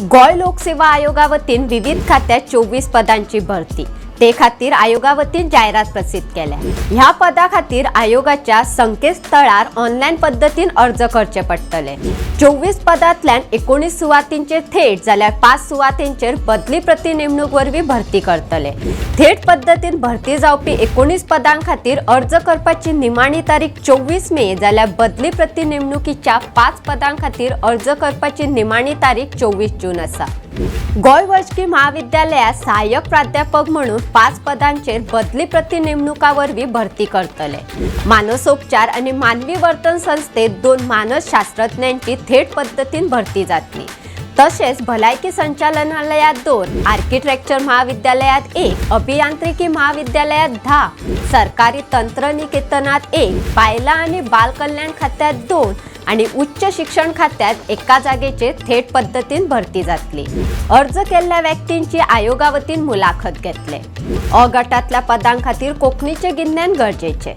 गोंय लोकसेवा आयोगा वतीन विविध खात्यात 24 पदांची भरती. ते खातीर आयोगा वतीन जायरात प्रसिद्ध केल्या. ह्या पदा खातीर आयोगाच्या संकेतस्थळार ऑनलायन पद्दतीन अर्ज करचे पडटले. 24 पदांतल्यान 19 सुवातींचेर थेट जाल्यार 5 सुवातींचेर बदली प्रतिनेमणूक वरवीं भरती करतले. थेट पद्दतीन भरती जावपी 19 पदां खातीर अर्ज करपाची निमाणी तारीख 24 मे, जाल्यार बदली प्रतिनेमणुकीच्या 5 पदां खातीर अर्ज करपाची निमाणी तारीख 24 जून आसा. गोंय वैजकी म्हाविद्यालयात सहाय्यक प्राध्यापक म्हणून 5 पदांचेर बदली प्रतिनेमणुका वरवीं भरती करतले. मानसोपचार आनी मानवी वर्तन संस्थेत 2 मानसशास्त्रज्ञांची थेट पद्दतीन भरती जातली. तशेंच भलायकी संचालनालयात 2, आर्किटेक्चर म्हाविद्यालयात 1, अभियांत्रिकी म्हाविद्यालयात 10, सरकारी तंत्रनिकेतनात 1, बायलां आनी बाल कल्याण खात्यात 2 आनी उच्च शिक्षण खात्यात 1 जागेचेर थेट पद्दतीन भरती जातली. अर्ज केल्ल्या व्यक्तींची आयोगा वतीन मुलाखत घेतले. अ गटांतल्या पदां खातीर कोंकणीचें गिन्यान गरजेचें.